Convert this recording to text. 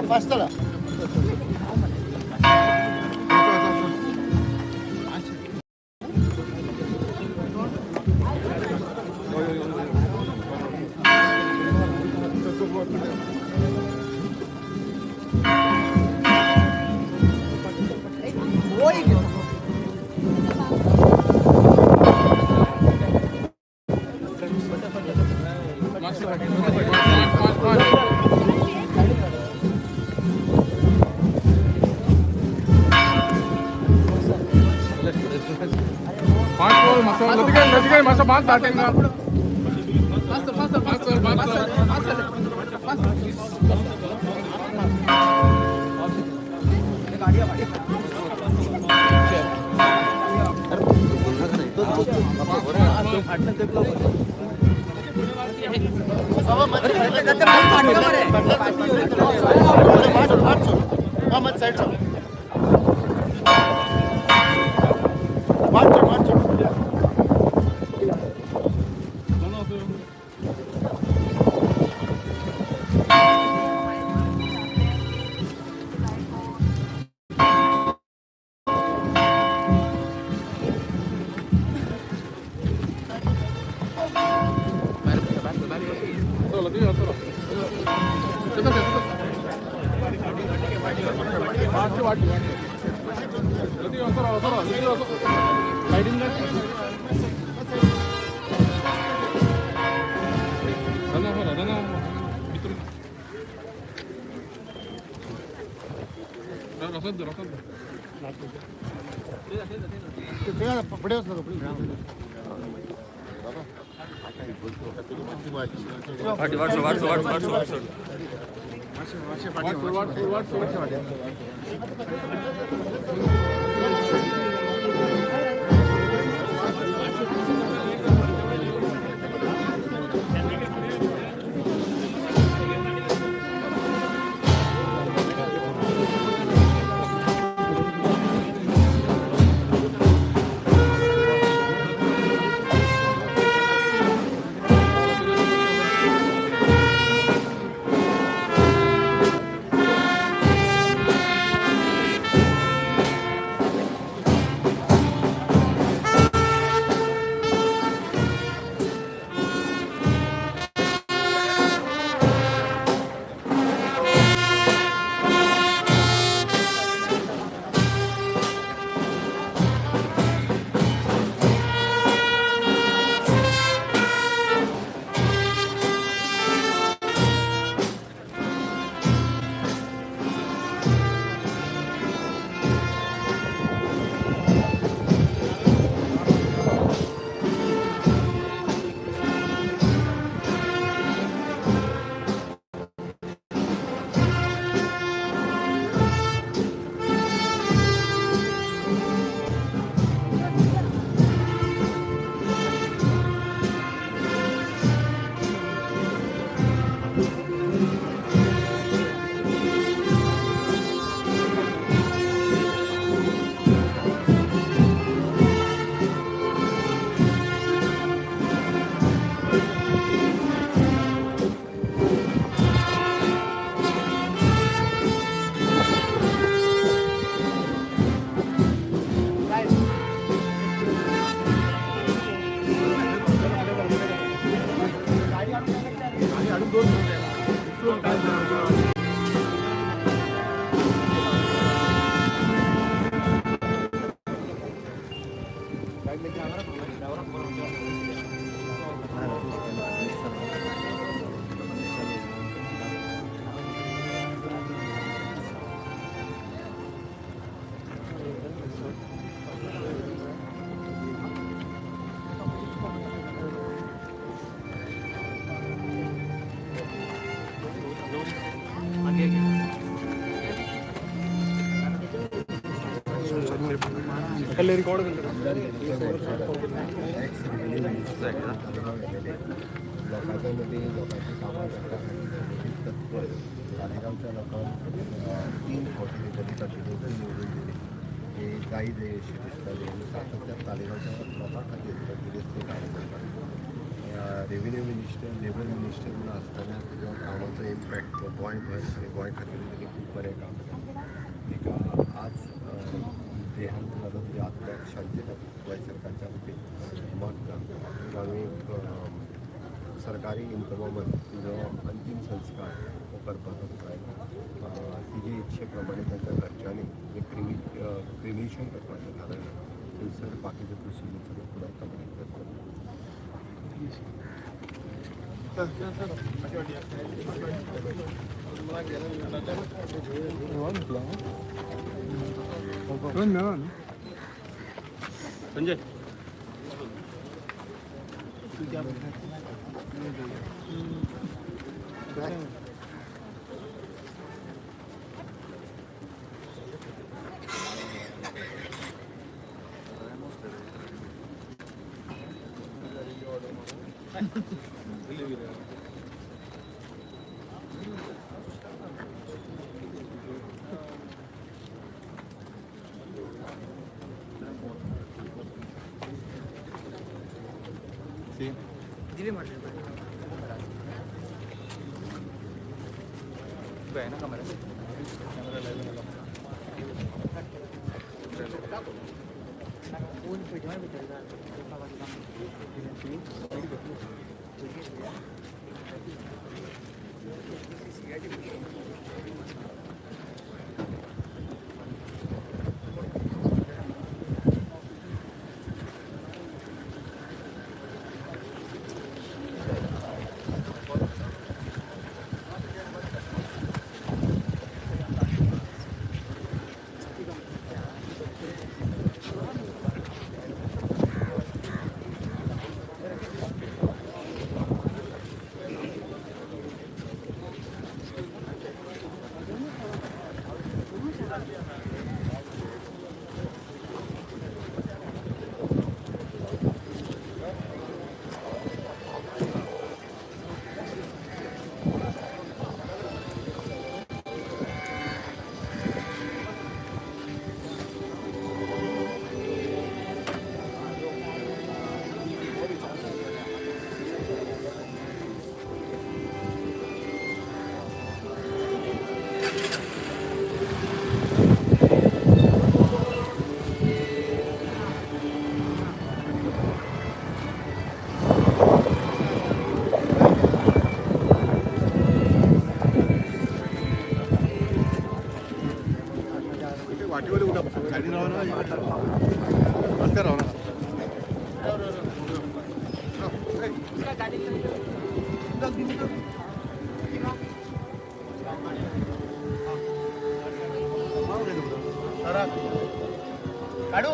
Fast चला. Mask दाटेंगा. Fast fast. Side वाट सोड, वाट सोड. पुढे वच नको. लोकांच्या मदीं लोकांची कामां करपा खातीर तत्पर. ताळेगांवच्या लोकांक 3 दायज हें अशें दिसतालें आनी सातत्यान तालिगांवच्या लोकां खातीर कंटिन्युअसली काम करता. रेवेन्यू मिनिस्टर, लेबर मिनिस्टर म्हणून आसतना तेजो कामाचो इम्पॅक्ट तो गोंयभर आनी गोंय खातीर तेणी खूब बरें काम केलें. तिका आज देहांत जालो. तिच्या आत्म्याक शांती गोंय सरकारच्या वतीन मागता. आमी सरकारी इन्कमा तिजो अंतीम संस्कार हो करपाचो थारायला. तिजे इच्छे प्रमाणे ताच्या घरच्यांनी जे क्रिमिशन करपाचें थारायलां, थंयसर बाकीचे प्रोसिजर सगळें पुराय कंप्लीट करतले. मेळना न्हू. संजय. वाटीवर उठा, साईडीन राव ना, रस्त्यार राव ना. काढू.